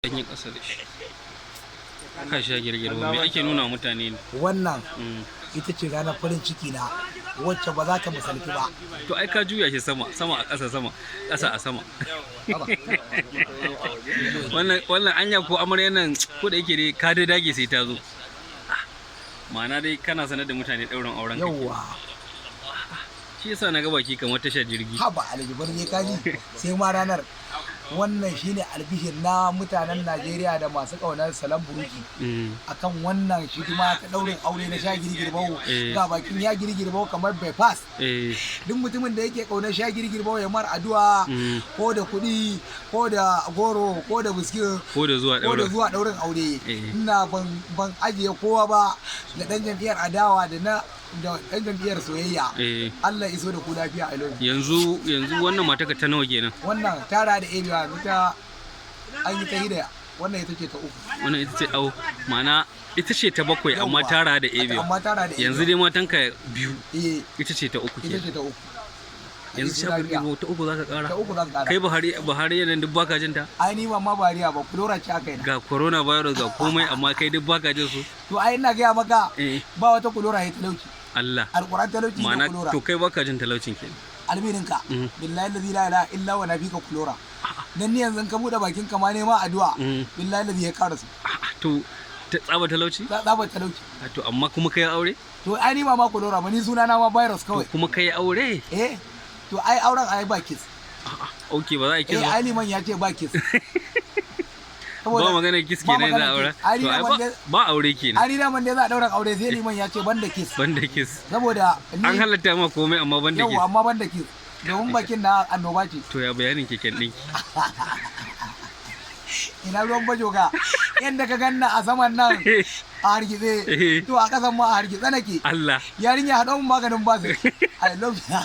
Ɗan yi ƙasa da shi. Ka sha girgirwa, me ake nuna wa mutane ne? Wannan ita ce ranar farin ciki na wacce ba za ta misaltu ba. To ai ka juya shi sama, sama a ƙasa, sama, ƙasa a sama. Wannan anya ko amaryan nan, ko da yake dai ka dai dage sai ta zo. Ma'ana dai kana sanar da mutane ɗaurin auren ka. Yauwa. Shi yasa na ga baki kamar tashar jirgi. Haba alhaji, barje kaji sai ma ranar. Wannan shine albishir na mutanen Najeriya da masu ƙaunar Salam Buruki akan wannan hidima ta ɗaurin aure na sha girgirbau. Ga bakin ya girgirbau kamar bypass. Duk mutumin da yake ƙaunar sha girgirbau ya mar addu'a, ko da kuɗi, ko da goro, ko da biskit, ko da zuwa ko da ɗaurin zuwa ɗaurin aure. Ina ban ajiye kowa ba, da ɗan jam'iyyar adawa da na da ɗan jam'iyyar soyayya. Allah iso da ku lafiya, I love you. Yanzu wannan mataka ta nawa kenan? Wannan tara da area, yanzu ta an yi ta hidaya, wannan ita ce ta uku. Wannan ita ce, au, ma'ana ita ce ta bakwai amma Yawwa. tara da area. Amma tara da Yanzu dai matanka biyu, eh, ita ce ta uku ita kenan. ce ta uku. Yanzu Iso sha lafiya. girgirwa ta uku zaka kara? Ta uku zan kara. Kai Buhari, Buhari yana duk baka jin ta? Ai ni ban ma bariya ba, kulora ce aka yi na. Ga coronavirus, ga komai, amma kai duk baka jin su. To ai ina gaya maka, ba wata kulora ya talauci. Allah. Alquran, talauci ne. Ma'ana Kulora. to kai baka jin talaucin kenan. Almirinka, billahi allazi la ilaha illa wa nafika kulora, dan ni yanzu ka bude bakin ka ma nema addu'a, billahi allazi ya kara su. A'a, to ta tsaba talauci. Za tsaba talauci. Ah, to amma kuma kai aure? To ai ni ba ma kulora ba, ni suna na ma virus To kawai. kuma kai aure? Eh, to ai auren ai ba kiss. A'a, okay, ba za a yi kiss ba. Ai liman ya ce ba kiss. Ba magana kiss Ba kenan za a magana aure. kiss. Ai To ai daman ba ba aure kenan. Ai daman dai za a daura aure, sai liman ya ce banda kiss. Banda kiss. Saboda ni An halatta ma komai amma banda yau kiss. Amma banda kiss, domin bakin na annoba ce. To ya bayanin keken ɗinki? Ina ruwan bajoga, yadda ka ganna a saman nan a hargitse, to a kasan ma a hargitse nake. Allah. Yarinya, haɗo mun maganin basir, I love you.